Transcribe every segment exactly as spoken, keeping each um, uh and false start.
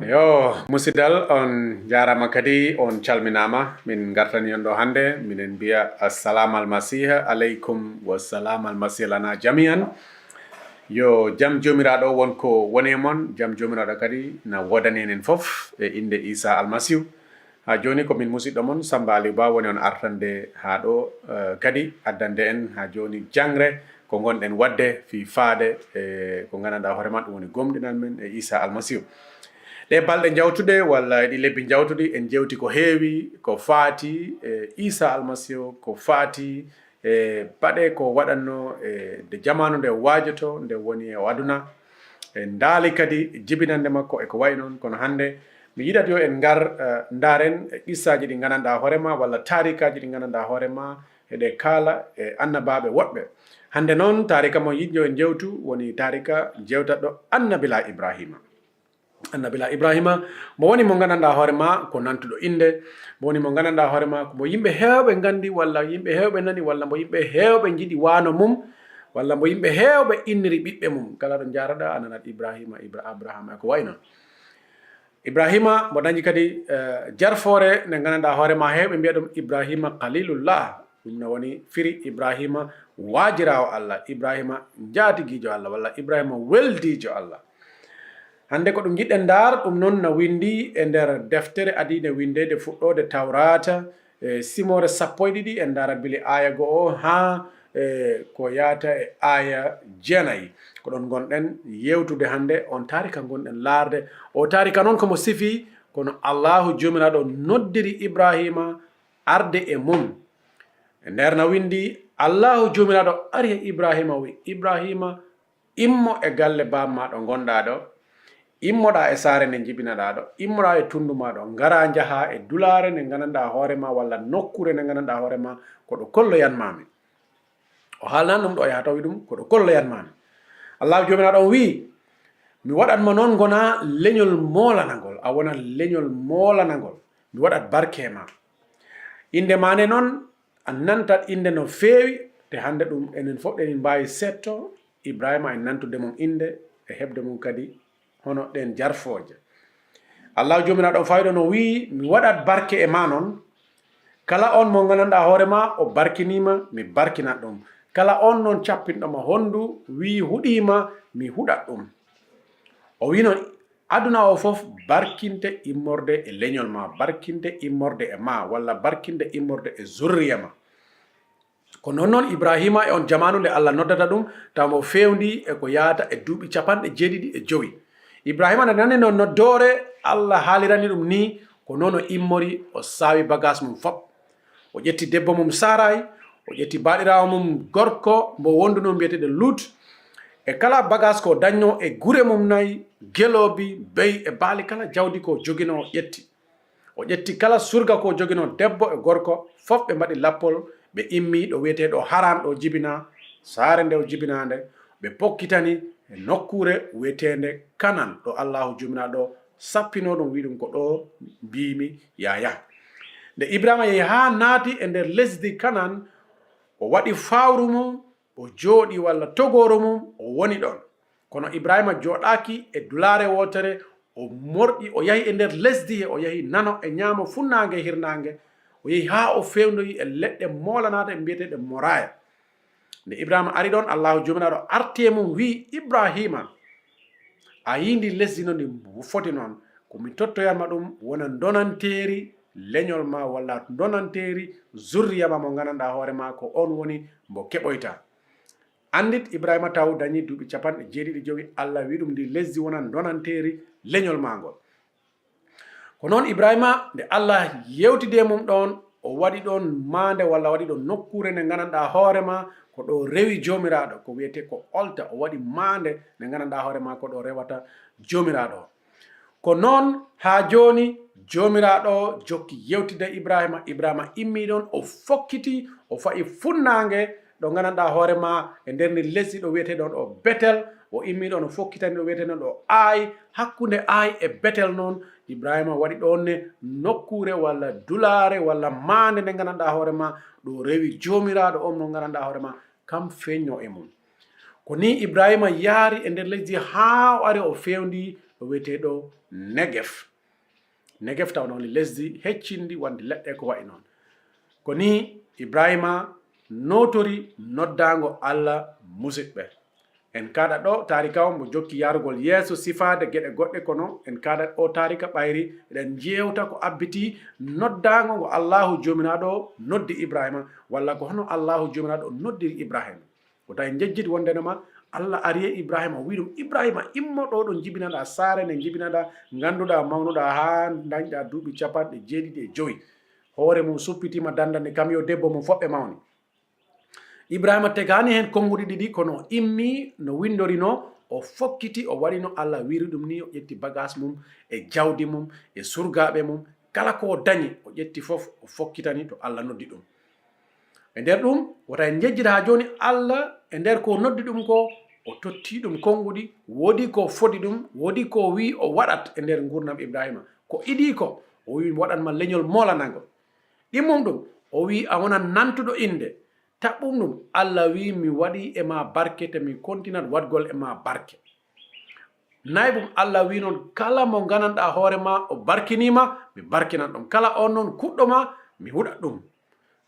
Yo, musidal, on njaaraama kadi, on calminaama. Min ngartani on ɗo hannde, minen mbiya assalamu almasiha aleykum wa salam almasiha lana jami'an. Yo jam Joomiraaɗo won ko woni e mon, jam Joomiraaɗo kadi na woodani enen fof e innde Iisaa Almasiihu. Haa jooni ko min musiɗɗo mon Sammba Aliw Ba woni on artande haa ɗo, eh, kadi addande en haa jooni jangre ko ngonɗen waɗde fii faade e ko nganndanɗaa hoore maa ɗum woni gomɗinal men e Iisaa Almasiihu. Ɗee balɗe njawtuɗe walla e ɗii lebbi njawtuɗi en jewti ko heewi ko faati e Iisaa Almasiihu, ko faati e baɗe ko waɗatnoo e nde jamaanu nde waajotoo nde woni e aduna. En ndaali kadi jibinannde makko e ko wayi noon, kono hannde mi yiɗat yo en ngar, eh, ndaaren qissaaji ɗi nganndanɗaa hoore maa walla taarikaaji ɗi nganndanɗaa hoore maa, eɗe kaala e annabaaɓe woɗɓe. Hannde noon taarika mo yiɗ yo en njewtu woni taarika jewtatɗo annabilaa Ibraahiima. Annabilaa Ibraahiima, mo woni mo nganndanɗaa hoore maa ko nantuɗo innde, mo woni mo nganndanɗaa hoore maa ko mo yimɓe heewɓe nganndi walla yimɓe heewɓe nani walla mo yimɓe heewɓe njiɗi wano mum, walla mo yimɓe heewɓe inniri ɓiɓɓe mum. Kala ɗo njaaraɗaa a nanat Ibraahiima, Ibra-, Abrahaama e ko wayi noon. Ibraahiima mo dañi kadi, eh, jarfoore nde nganndanɗaa hoore maa heewɓe mbiya ɗum Ibraahiima Khalilullah, ɗum no woni firi Ibraahiima waajiraawo Allah, Ibraahiima njaatigiijo Allah walla Ibraahiima weldiijo Allah. Hannde ko ɗum njiɗɗen ndaar, ɗum noon na winndi e nder deftere adiinde winndeede fuɗɗoode Tawraata, e simoore sappo e ɗiɗi, en ndaara bili aaya go'o haa, e, ko yaata e aaya jeenayi. Ko ɗoon ngonɗen yeewtude hannde, on taarika ngonɗen laarde. O taarika noon ko mo sifii, kono Allaahu Joomiraaɗo noddiri Ibraahiima arde e mum. E nder na winndi, Allaahu Joomiraaɗo ari e Ibraahiima, o wi'i, "Ibraahiima, immo e galle baaba maa ɗo ngonɗaa ɗo, immoɗaa e saare nde njibinaɗaa ɗo, immoɗaa e tunndu maa ɗo, ngaraa njahaa e dulaare nde nganndanɗaa hoore maa walla nokkuure nde nganndanɗaa hoore maa, ko ɗo kolloyan maa mi." O haalnan ɗum ɗo, yaha tawi ɗum ko ɗo kolloyan maa mi. Allaahu Joomiraaɗo on wi'i, "Mi waɗat ma noon ngonaa leñol moolanangol, a wonat leñol moolanangol, mi waɗat barke e maa." Innde maa nde noon, a nantat innde no feewi, te hannde ɗum enen fof eɗen mbaawi seetto Ibraahiima e nantude mum innde e heɓde mum kadi hono ɗeen jarfooje. Allaahu Joomiraaɗo on fayɗo no wi'i, "Mi waɗat barke e maa noon. Kala on mo nganndanɗaa hoore maa o barkinii ma, mi barkinat ɗum. Kala on noon cappinɗo ma honndu wi'i huɗii ma, mi huɗat ɗum." O wi'i noon, "Aduna o fof barkinte immorde e leñol maa, barkinte immorde e maa, walla barkinte immorde e zurriya maa." Ko noon noon Ibraahiima e on jamaanu nde Allah noddata ɗum, tawa mo feewndi e ko yaata e duuɓi capanɗe jeeɗiɗi e jowi. Ibraahiima nde nani noon noddoore, Allah haalirani ɗum nii, ko noon o immori, o saawi bagaas mum fof. O ƴetti debbo mum Saaraay, o ƴetti baaɗiraawo mum gorko mbo wondunoo mbiyeteeɗo Luut, e kala bagaas ko dañnoo e gure mum nayi, geloobi, beyi e baali, kala jawdi ko joginoo o ƴetti. O ƴetti kala surga ko joginoo debbo e gorko, fof ɓe mbaɗi lappol, ɓe immi ɗo wiyeteeɗo Haran ɗo jibinaa, saare nde o jibinaa nde, ɓe pokkitani e nokkuure wiyeteende Kanan, ɗo Allaahu Joomiraaɗo sappinoo ɗum, wi'i ɗum, "Ko ɗo mbiimi yaa yah." Nde Ibraahiima yehi haa naati e nder lesdi Kanan, o waɗi fawru mum, o jooɗi walla togooru mum, o woni ɗoon. Kono Ibraahiima jooɗaaki e dulaare wootere, o morɗi, o yahi e nder lesdi he, o yahi nano e ñaamo funnaange e hirnaange, o yehi haa o feewnoyi e leɗɗe moolanaaɗe mbiyeteeɗe Moraaya. Nde Ibraahiima ari ɗoon, Allaahu Joomiraaɗo arti e mum, wi'i, "Ibraahiima, a yii ndi lesdi no ndi foti noon, ko mi tottoyan ma ɗum wona ndonanteeri leñol ma walla ndonanteeri zurriya ma mo nganndanɗaa hoore ma ko oon woni mbo keɓoyta." Anndit Ibraahiima taw dañi duuɓi capanɗe jeeɗiɗi jowi, Allah wi'i ɗum ndi lesdi wona ndonanteeri leñol maa ngol. Ko noon Ibraahiima, nde Allah yewtidi e mum ɗoon, o waɗi ɗoon maande walla waɗi ɗoon nokkuure nde nganndanɗaa hoore maa ko ɗo rewi Joomiraaɗo, ko wiyetee ko olta, o waɗi maande nde nganndanɗaa hoore maa ko ɗo rewata Joomiraaɗo. Ko noon haa jooni Joomiraaɗo jokki yewtidde Ibraahiima. Ibraahiima immii ɗoon, o fokkiti, o fa'i funnaange ɗo nganndanɗaa hoore maa e nder ndin lesdi ɗo wiyetee ɗoon ɗo Betel. O immii ɗoon, o fokkitani ɗo wiyetee ɗoon ɗo Aayi. Hakkunde Aayi e Betel noon, Ibraahiima waɗi ɗoon ne nokkuure walla dulaare walla maande nde nganndanɗaa hoore maa ɗo rewi Joomiraaɗo on mo nganndanɗaa hoore maa kam feeñnoo e mum. Ko nii Ibraahiima yaari e nder lesdi haa o ari o feewndi ɗo wiyetee ɗo Negef. Negef taw noon lesdi heccindi wonde leɗɗe ko wayi noon. Ko nii Ibrahima nootori noddaango Allah, musiɗɓe. En kaaɗa ɗo taarika on mbo jokki yaarugol yeeso sifaade geɗe goɗɗe, kono en kaaɗa o taarika ɓayri eɗen njeewta ko abbitii noddaango ngo Allahu Joomiraaɗo noddi Ibrahima, walla ko hono Allahu Joomiraaɗo noddiri Ibrahima. Ko tawi njejjiti wondenoma Allah ari e Ibrahima, o wii ɗum, "Ibrahima, immo ɗo, ɗo njibinaɗaa saare nde njibinaɗaa, ngannduɗaa mawnuɗaa haa ndañɗaa duuɓi capanɗe jeeɗiɗi e jowi. Hoore mum suppitiima dandande kam yo debbo mum foɓɓe mawni." Ibrahima tegaani heen konnguɗi ɗiɗi, kono o immii no winndorinoo, o fokkiti, o waɗi no Allah wiiri ɗum nii, o ƴetti bagaas mum e jawdi mum e surgaaɓe mum, kala ko o dañi, o ƴetti fof, o fokkitani to Allah noddi ɗum. E nder ɗum, wota en njejjit haa jooni Allah e nder ko noddi ɗum ko, o totti ɗum konnguɗi, woodi ko fodi ɗum, woodi ko wii o waɗat e nder nguurndam Ibrahima. Ko idii ko, o wii, "Mi waɗan ma leñol moolanangol." Ɗimmum ɗum, o wii, "A wonan nantuɗo innde." Taɓɓum ɗum, Allah wii, "Mi waɗi e ma barke, te mi kontinat waɗgol e ma barke." Naybum, Allah wii noon, "Kala mo gandanɗaa hoore ma o barkinii ma, mi barkinan ɗum. Kala on noon kuɗɗo ma, mi huɗat ɗum."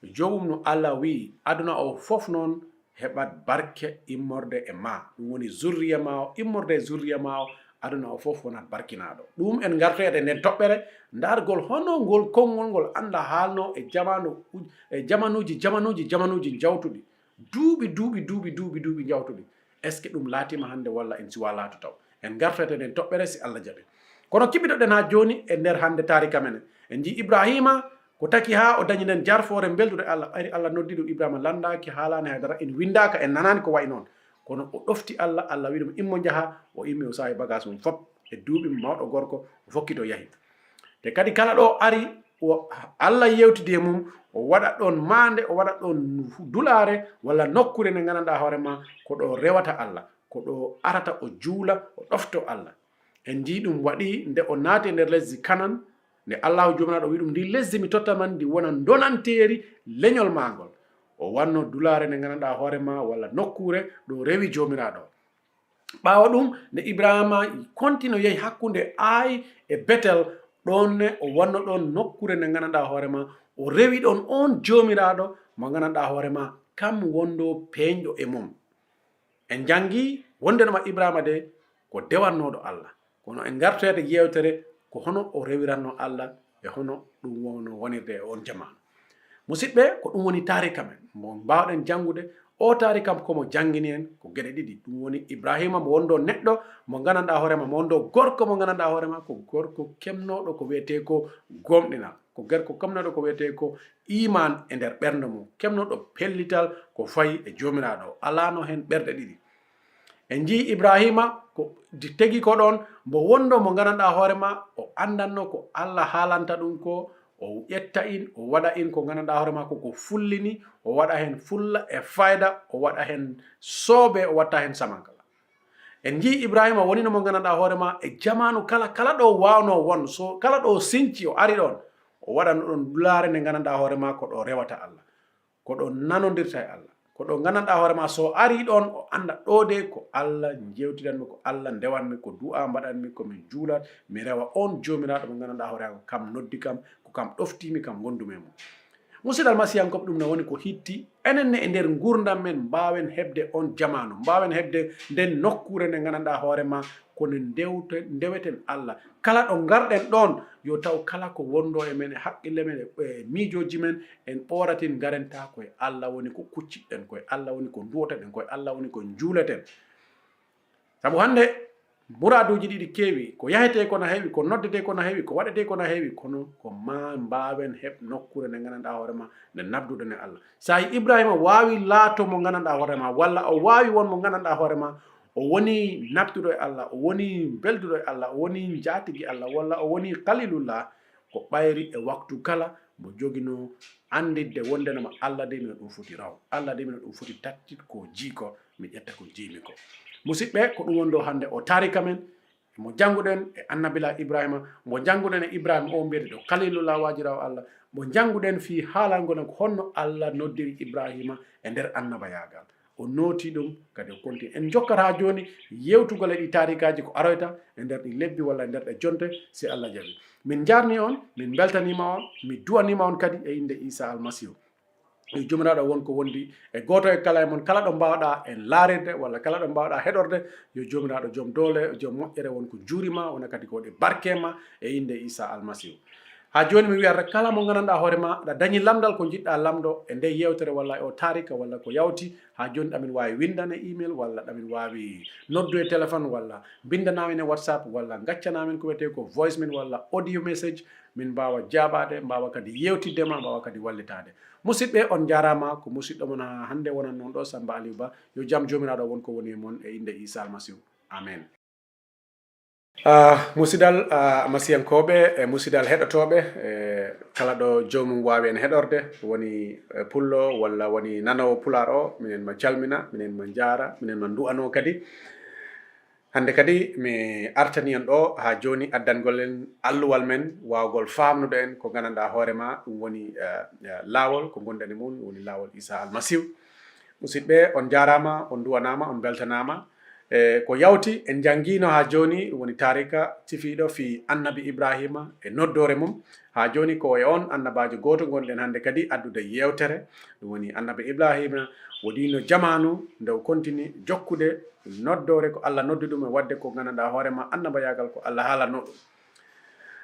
Joomum no Allah wii, "Aduna o fof noon heɓat barke immorde e ma." Ɗum woni zurriya ma o, immorde e zurriya ma o, aduna o fof wonat barkinaaɗo. Ɗum en ngartoyat e nden toɓɓere, ndaargol hono ngol konngol ngol Allah haalno e jamaanu uj-, e jamanuuji, jamanuuji, jamanuuji njawtuɗi. Duuɓi, duuɓi, duuɓi, duuɓi, duuɓi njawtuɗi. Est-ce que ɗum laatiima hannde walla en siwaa laatu taw? En ngartoyat e nden toɓɓere si Allah jaɓi. Kono kiɓɓitoɗen haa jooni e nder hannde taarika men. En njii Ibrahima ko taki haa o dañi nden jarfoore mbeldude Allah. Ɓayri Allah noddi ɗum, Ibrahima lanndaaki, haalaani hay dara, en winndaaka, en nanaani ko wayi noon. Kono o ɗofti Allah, Allah wii ɗum, "Immo njaha." O immi, o saawi bagaas mum fop e duuɓi mum, mawɗo gorko, o fokkiti o yahi. Te kadi kala ɗo ari, o, Allah yewtidi e mum, o waɗa ɗon maande, o waɗa ɗon dulaare walla nokkuure nde gandanɗaa hoore ma ko ɗo rewata Allah, ko ɗo arata o juula, o ɗofto Allah. En njii ɗum waɗi nde o naati e nder lesdi Kanan, nde Allahu Joomiraaɗo wii ɗum, "Ndi lesdi mi totta man, ndi wona ndonanteeri leñol maa ngol." O wanno dulaare nde gandanɗaa hoore ma walla nokkuure ɗo rewi Joomiraaɗo. Ɓaawo ɗum, nde Ibrahima kontino yehi hakkunde Aay e Betel, ɗoon ne o wanno ɗoon nokkuure nde gandanɗaa hoore ma, o rewi ɗoon oon Joomiraaɗo mo gandanɗaa hoore ma, kam wondoo peeñɗo e mum. En njanngi wonde no ma Ibrahima de ko dewannooɗo Allah. Kono en ngartoyat e yeewtere ko hono o rewiratnoo Allah e hono ɗum wonno wonirde e oon jamaanu. Musidɓe, ko ɗum woni taarika men. Mo mbaawɗen janngude, o taarika ko mo janngini en ko geɗe ɗiɗi. Ɗum woni Ibrahima mo wonndoo neɗɗo, mo gandanɗaa hoore ma, mo wonndoo gorko mo gandanɗaa hoore ma, ko gorko kemnooɗo ko wiyetee ko gomɗinal. Ko gorko kemnooɗo ko wiyetee ko iimaan e nder ɓernde mum. Kemnooɗo pellital ko fayi e Joomiraaɗo. Alaano heen ɓerɗe ɗiɗi. En njii Ibrahima ko di-, tegi ko ɗoon, mbo wonndoo mo gandanɗaa hoore ma, o anndanno ko Allah haalanta ɗum ko, o ƴetta in, o waɗa in ko gandanɗaa hoore ma ko, ko fullini, o waɗa heen fulla e fayda, o waɗa heen soobe, o watta heen samankala. En njii Ibrahima wonino mo gandanɗaa hoore ma e jamaanu kala, kala ɗo waawnoo won, so kala ɗo sinci o ari ɗoon, o waɗano ɗoon dulaare nde gandanɗaa hoore ma ko ɗo rewata Allah. Ko ɗo nanondirta e Allah. Ko ɗo gandanɗaa hoore ma so ari ɗoon, o annda ɗo de ko Allah njewtidanmi, ko Allah ndewanmi, ko du'a mbaɗanmi, ko mi juulat, mi rewa oon Joomiraaɗo mo gandanɗaa hoore ma, ko kam noddi kam, ko kam ɗoftiimi, kam ngondumi e mum. Musidal masiyankooɓe, ɗum ne woni ko hitti enen ne e nder nguurndam men, mbaawen heɓde oon jamaanu, mbaawen heɓde nden nokkuure nde gandanɗaa hoore ma ko nde ndewte-, ndeweten Allah. Kala ɗo ngarɗen ɗoon, yo taw kala ko wonndoo e men, e haqqille men, e, e miijooji men, en ɓooratin, ngaren taa ko e Allah woni ko kuccitɗen, ko e Allah woni ko nduwotoɗen, ko e Allah woni ko njuuleten. Sabu hannde, muraaduuji ɗiɗi keewi, ko yahetee ko na heewi, ko noddetee ko na heewi, ko waɗetee ko na heewi, kono ko ma mbaawen heɓ nokkuure nde gandanɗaa hoore ma, nde nabduɗen e Allah. So a yii Ibrahima waawi laato mo gandanɗaa hoore ma, walla o waawi won mo gandanɗaa hoore ma, o woni nabduɗo e Allah, o woni belduɗo e Allah, o woni njaatigi Allah, walla o woni Khalilullah, ko ɓayri e waktu kala mbo joginoo annditde wonde no ma Allah de mino ɗum foti raw. Allah de mino ɗum foti tattit ko jii ko, mi ƴetta ko jiimi ko. Musidɓe, ko ɗum wonɗo hannde o taarika men, mo jannguɗen e Annabilaa Ibrahima, mo jannguɗen e Ibrahima o mbiyete ɗo Khalilullah, waajiraawo Allah, mo jannguɗen fii haalangol en ko honno Allah noddiri Ibrahima e nder annabayaagal. O nooti ɗum, kadi o konti. En jokkat haa jooni yewtugol e ɗi taarikaaji ko aroyta e nder ɗi lebbi walla e nder ɗe jonte, si Allah jaɓi. Min njaarni on, min mbeltaniima on, mi duwaniima on kadi e innde Iisaa Almasiihu. Yo Joomiraaɗo won ko wondi e gooto e kala e mon, kala ɗo mbaawɗaa en laarirde walla kala ɗo mbaawɗaa heɗorde, yo Joomiraaɗo joom doole, joom moƴƴere won ko juuri ma, wona kadi ko waɗi barke ma e innde Iisaa Almasiihu. Haa jooni mi wiyata kala mo nganndanɗaa hoore ma aɗa dañi lamndal ko njiɗɗaa lamndo e nde yewtere walla e o taarika walla ko yawti, haa jooni ɗamin waawi winndane email walla ɗamin waawi noddu e téléphone walla mbinndanaa min e WhatsApp walla ngaccanaa min ko wiyetee ko voice min walla audio message, min mbaawa jaabaade, mbaawa kadi yewtidde ma, mbaawa kadi wallitaade. Musidɓe, on njaaraama. Ko musiɗɗo mon haa hannde wonan noon ɗo, Sammba Aliou Ba. Yo jam Joomiraaɗo won ko woni e mon e innde Iisaa Almasiihu. Amen. Ah, musidal, ah, masiyankooɓe e musidal heɗotooɓe, e kala ɗo joomum waawi en heɗorde, woni, eh, pullo walla woni nanoowo pulaar o, minen ma calmina, minen ma njaara, minen ma ndu'anoo kadi. Hannde kadi mi artani en ɗo haa jooni addangol en alluwal men waawgol faamnude en ko nganndanɗaa hoore ma, ɗum woni, eh, eh, laawol ko ngonɗen e mum, ɗum woni laawol Iisaa Almasiihu. Musidɓe, on njaaraama, on nduwanaama, on mbeltanaama. E ko yawti, en njanngiino haa jooni, ɗum woni taarika cifiiɗo fii Annabi Ibraahiima e noddoore mum. Haa jooni, ko e oon annabaajo gooto ngonɗen hannde kadi addude yeewtere. Ɗum woni Annabi Ibraahiima waɗiino jamaanu nde o kontini jokkude noddoore ko Alla noddi ɗum e waɗde ko nganndanɗaa hoore ma annabayaagal ko Alla haalanoo ɗum.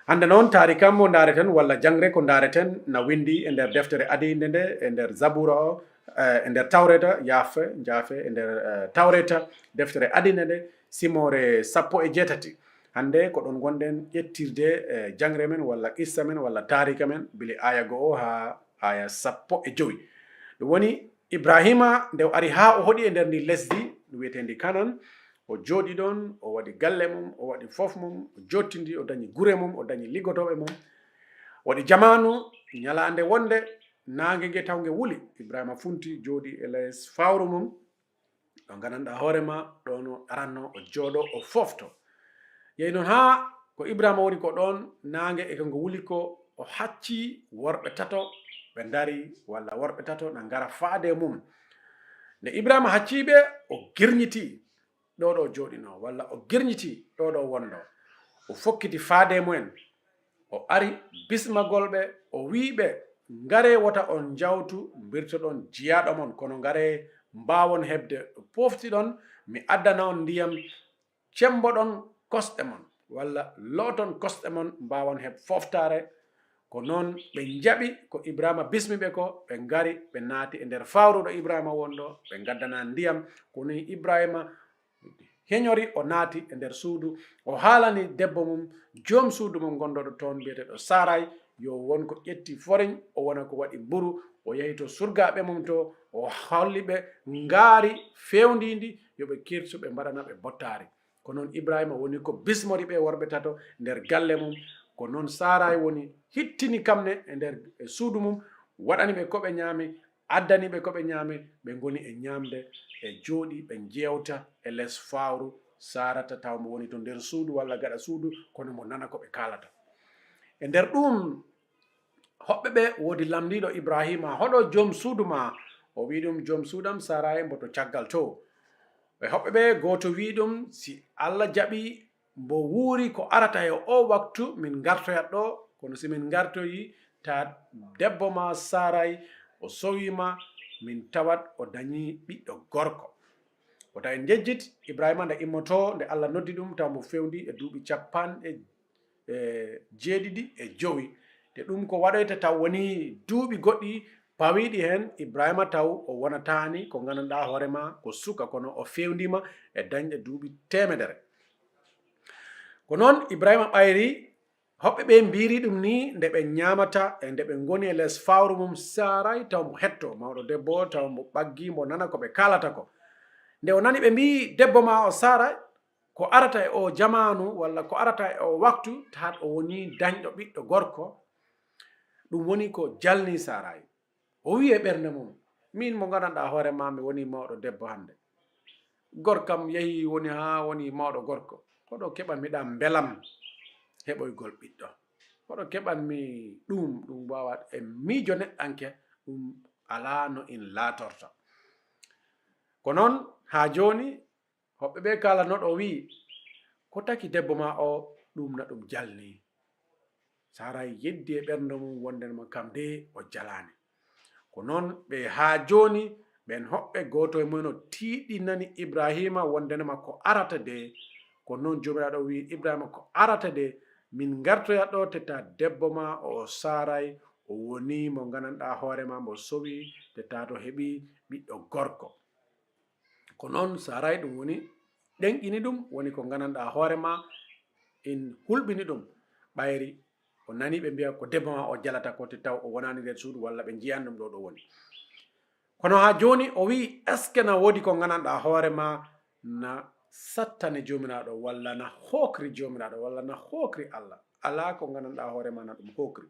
Hannde noon, taarika mo ndaareten walla jangre ko ndaareten na winndi e nder deftere adiinde nde, e nder Zabuura o, eh, e nder Tawreeta, yaafe, njaafe, e nder, eh, Tawreeta, deftere adiinde nde, simoore sappo e jeetati. Hannde ko ɗoon ngonɗen ƴettirde, eh, jangre men walla qissa men walla taarika men, bile aaya go'o haa aaya sappo e jowi. Ɗum woni, Ibraahiima, nde o ari haa o hoɗi e nder ndii lesdi wiyeteendi Kanan, o jooɗi ɗoon, o waɗi galle mum, o waɗi fof mum, o jooɗtindi, o dañi gure mum, o dañi liggotooɓe mum. Waɗi jamaanu, ñalaande wonnde, naange nge taw nge wuli. Ibraahiima funti, jooɗi e les fawru mum, ɗo nganndanɗaa hoore ma, ɗoon o aranno o jooɗo, o foofto. Yehi noon haa ko Ibraahiima woni ko ɗoon, naange e ko ngo wuli ko, o haccii worɓe tato, ɓe ndarii, walla worɓe tato na ngara faade e mum. Nde Ibraahiima haccii ɓe, o girñitii ɗo ɗo jooɗinoo, walla o girñitii ɗo ɗo wondoo. O fokkiti faade e mumen. O ari bismagol ɓe, o wii ɓe, "Ngaree wota on njawtu, mbirtoɗon jiyaaɗo mon, kono ngaree mbaawon heɓde ɗo pooftiɗon, mi addana on ndiyam, cemmboɗon kosɗe mon, walla looton kosɗe mon, mbaawon heɓ fooftaare." Ko noon ɓe njaɓi ko Ibraahiima bismi ɓe ko, ɓe ngari, ɓe naati e nder fawru ɗo Ibraahiima wondoo, ɓe ngaddana ndiyam. Ko nii Ibraahiima heñori, o naati e nder suudu, o haalani debbo mum, joom suudu mum ngondooɗo toon, biyeteeɗo Saray, yo won ko ƴetti foriñ, o wona ko waɗi mburu, o yehi to surgaaɓe mum to, o holli ɓe ngaari feewndiindi, yo ɓe kirsu, ɓe mbaɗana ɓe bottaari. Ko noon Ibraahiima woni ko bismori ɓe worɓe tato nder galle mum. Ko noon Saray woni hittini kam ne e nder, e suudu mum, waɗani ɓe ko ɓe ñaami, addani ɓe ko ɓe ñaami, ɓe ngoni e ñaamde, e jooɗi, ɓe njeewta e les fawru. Sarata taw mo woni to nder suudu walla gaɗa suudu, kono mo nana ko ɓe kaalata. E nder ɗum, hoɓɓe ɓe woodi lamndiiɗo Ibraahiima, "Hoɗo joom suudu ma?" O wi'i ɗum, "Joom suudam Saray mboto caggal to." E hoɓɓe ɓe gooto wi'i ɗum, "Si Alla jaɓi, mbo wuuri ko arata e oo waktu, min ngartoyat ɗo, kono si min ngartoyii, ta debbo ma Saray o sowiima, min tawat o dañii ɓiɗɗo gorko." Wota en njejjit, Ibraahiima nde immotoo, nde Alla noddi ɗum, taw mbo fewndii e duuɓi capanɗe, e, jeeɗiɗi e jowi. Te ɗum ko waɗoyta taw wonii duuɓi goɗɗi pawiiɗi heen, Ibraahiima taw o wonataani ko nganndanɗaa hoore ma ko suka, kono o fewndiima e dañde duuɓi teemedere. Ko noon Ibraahiima ɓayri, hoɓɓe ɓe mbiiri ɗum nii nde ɓe ñaamata e nde ɓe ngoni e les fawru mum Saray, taw mbo hetto, mawɗo debbo o, taw mbo ɓaggi, mbo nana ko ɓe kaalata ko. Nde o nani ɓe mbii, "Debbo ma o Saray, ko arata e oo jamaanu walla ko arata e oo waktu, tahat o wonii dañɗo ɓiɗɗo gorko." Ɗum woni ko jalnii Saray. O wi'i e ɓernde mum, "Miin mo nganndanɗaa hoore ma, mi wonii mawɗo debbo hannde. Gorkam yahii woni haa wonii mawɗo gorko. Hoɗo keɓanmi ɗam mbelam heɓoygol ɓiɗɗo? Hoɗo keɓanmi ɗum?" Ɗum waawaa e miijo neɗɗanke, ɗum alaa no in laatorta. Ko noon, haa jooni, hoɓɓe ɓe kaalanoo ɗo wi'i, "Ko taki debbo ma o, ɗum na ɗum jalni?" Saray yeddi e ɓernde mum wondenema kam de o jalaani. Ko noon ɓe haa jooni, ɓen hoɓɓe gooto e mumen o tiiɗinani Ibrahiima wondenema ko arata de. Ko noon Joomiraaɗo wi'i Ibrahiima, "Ko arata de, min ngartoya ɗo te ta debbo ma o Saray, o woni mo ngananɗaa hoore ma, mo sowi, te ta to heɓi ɓiɗɗo gorko." Ko noon Saray ɗum woni ɗenƴini ɗum, woni ko ngananɗaa hoore ma, in hulɓini ɗum. Ɓayri o nani ɓe mbiya ko debbo ma o jalata ko, te taw o wonaani nder suudu, walla ɓe njiyan ɗum ɗo ɗo woni. Kono haa jooni o wi'i, "Est-ce que na woodi ko ngananɗaa hoore ma na sattani Joomiraaɗo, walla na hookri Joomiraaɗo, walla na hookri Allah?" Alaa ko ngananɗaa hoore ma na ɗum hookri.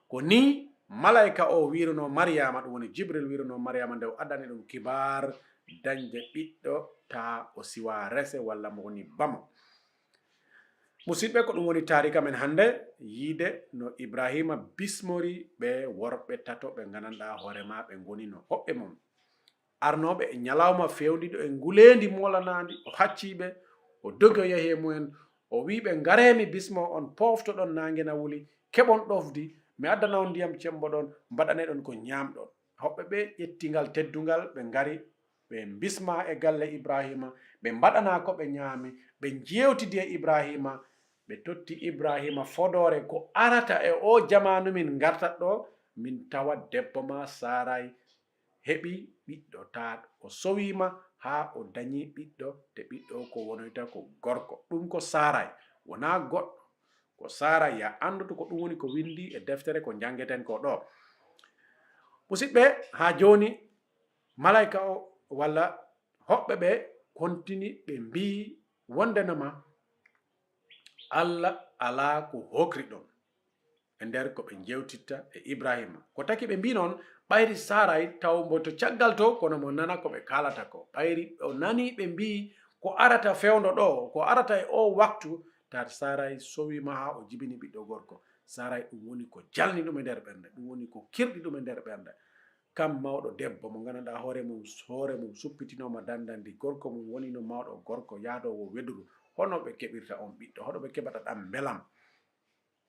Ko nii malayka o wiirunoo Mariyama, ɗum woni Jibril wiirunoo Mariyama nde o addani ɗum kibaar dañde ɓiɗɗo, taa o siwa rese walla mo woni bamo. Musidɓe, ko ɗum woni taarika men hannde, yiide no Ibrahiima bismori ɓe worɓe tato ɓe ngananɗaa hoore ma ɓe ngonino hoɓɓe mum. Arnooɓe e ñalawma feewndiiɗo e nguleendi moolanaandi, o haccii ɓe, o dogi o yahi e mumen, o wi'i ɓe, "Ngaree mi bismoo on, pooftoɗon naange na wuli, keɓon ɗofdi, mi addana on ndiyam cemmboɗon, mbaɗaneɗon ko ñaamɗon." Hoɓɓe ɓe ƴetti ngal teddungal, ɓe ngari, ɓe mbismaa e galle Ibrahiima, ɓe mbaɗanaa ko ɓe ñaami, ɓe njeewtidi e Ibrahiima, ɓe totti Ibrahiima fodoore ko arata e oo jamaanu min ngartat ɗo, min tawa debbo ma Saray heɓi ɓiɗɗo, taa o sowiima haa o dañi ɓiɗɗo, te ɓiɗɗo o ko wonoyta ko gorko. Ɗum ko Saray, wonaa goɗɗo. Ko Saray, ya anndutu ko ɗum woni ko winndi e deftere ko njanngeten ko ɗo. Musidɓe, haa jooni, malayka o walla hoɓɓe ɓe kontini, ɓe mbi'i wondenema Allah alaa ko hookri ɗum. E nder ko ɓe njeewtitta e Ibrahiima. Ko taki ɓe mbii noon, ɓayri Saray taw mbo to caggal to, kono mo nana ko ɓe kaalata ko. Ɓayri o nani ɓe mbii ko arata fewndo ɗo, ko arata e o waktu, taa Saray sowiima haa o jibini ɓiɗɗo gorko. Saray ɗum woni ko jalni ɗum e nder ɓernde, ɗum woni ko kirɗi ɗum e nder ɓernde. Kam mawɗo debbo mo nganndanɗaa hoore mum, hoore mum suppitinooma dandandi, gorko mum wonino mawɗo gorko yaadoowo weduru, hono ɓe keɓirta on ɓiɗɗo, hono ɓe keɓata ɗam mbelam?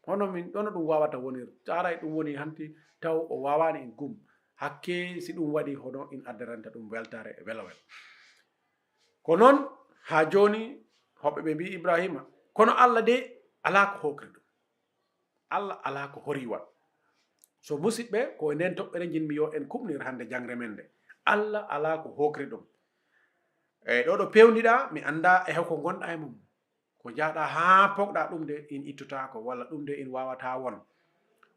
Hono min, hono ɗum waawata wonir? Saray ɗum woni hanti taw o waawaani en gum. Hakke si ɗum waɗi, hono in addaranta ɗum weltaare e welawel. Ko noon, haa jooni, hoɓɓe ɓe mbii Ibrahiima, kono Allah de, alaa ko hookri ɗum. Allah alaa ko horiiwal. So musidɓe, ko e nden toɓɓere njinmi yo en kuɓnir hannde jangre men nde. Allah alaa ko hookri ɗum. E ɗo ɗo peewndiɗaa, mi anndaa e hoko ngonɗaa e mum. Ko njahɗaa haa pogɗaa ɗum de in ittotaako, walla ɗum de in waawataa won,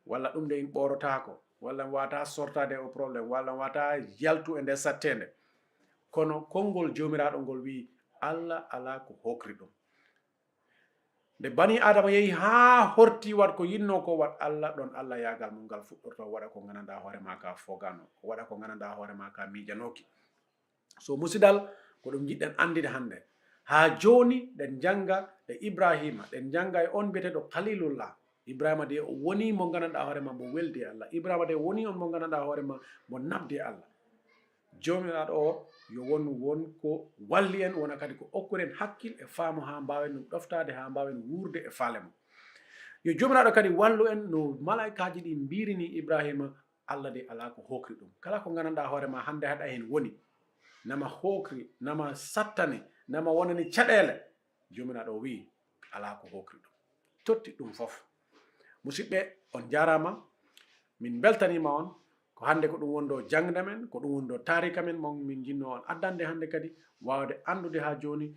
walla ɗum de in ɓoorotaako, walla mi waawataa sortaade o problème, walla mi waawataa yaltu e nde satteende. Kono konngol Joomiraaɗo ngol wi'i, Allah alaa ko hookri ɗum. Nde banii Aadama yehi haa horti waɗ ko yinnoo ko waɗ Allah, ɗon Allah yaagal mum ngal fuɗɗorto waɗa ko nganndanɗaa hoore maa ka fogaano, waɗa ko nganndanɗaa hoore maa ka miijanooki. So musidal, ko ɗum njiɗɗen anndude hannde. Haa jooni, ɗen njannga e Ibrahiima, ɗen njannga e on mbiyeteeɗo Khalilullah. Ibrahiima de o woni mo nganndanɗaa hoore maa mo weldi e Allah. Ibrahiima de woni on mo nganndanɗaa hoore maa mo nabdi e Allah. Joomiraaɗo o yo won, won ko walli en, wona kadi ko okkuɗen hakkil e faamu haa mbaawen ɗum ɗoftaade, haa mbaawen wuurde e faale mum. Yo Joomiraaɗo kadi wallu en no malaykaaji ɗi mbiirini Ibrahiima, Allah de alaa ko hookri ɗum. Kala ko nganndanɗaa hoore maa hannde haɗa heen woni, nama hookri, nama sattani, nama wonani caɗeele, Joomiraaɗo o wi'i, alaa ko hookri ɗum. Totti ɗum fof. Musidɓe, on njaaraama. Min mbeltaniima on. Ko hannde ko ɗum woni ɗo jaŋde men, ko ɗum woni ɗo taarika men, mo min njinnoo on addande hannde kadi, waawde anndude haa jooni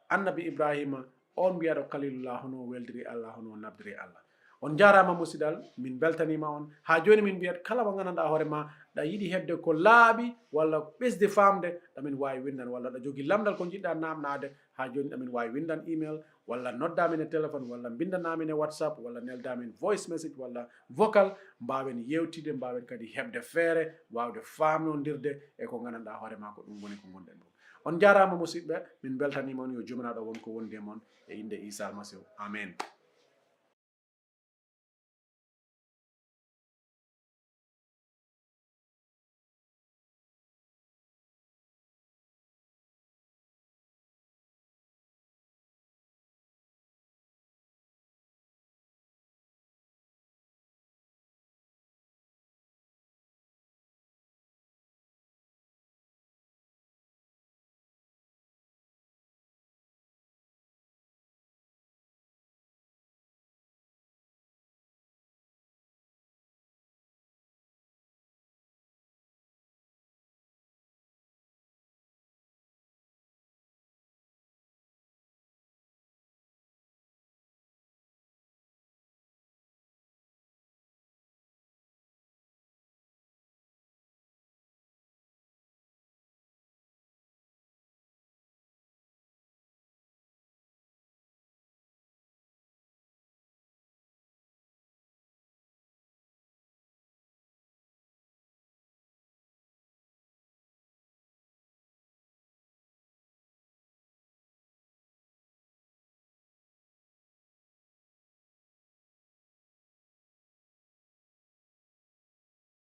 Annabi Ibrahiima, on mbiyaɗo Khalilullah, hono o weldiri Allah, hono o nabdiri Allah. On njaaraama musidal, min mbeltaniima on. Haa jooni min mbiyat kala mo nganndanɗaa hoore maa, ɗa yiɗi heɓde ko laaɓi walla ɓesde faamde, ɗa min waawi winndan, walla ɗa jogii lamndal ko njiɗɗaa naamnaade, haa jooni ɗa min waawi winndan email, walla noddaa min e téléphone, walla mbinndanaa min e WhatsApp, walla neldaa min voice message, walla vocal, mbaawen yeewtide, mbaawen kadi heɓde feere, waawde faamnondirde e ko nganndanɗaa hoore maa ko ɗum woni ko ngonɗen ɗum. On njaaraama musidɓe, min mbeltaniima on, yo Joomiraaɗo won ko wondi e mon, e innde Iisaa Almasiihu. Amen.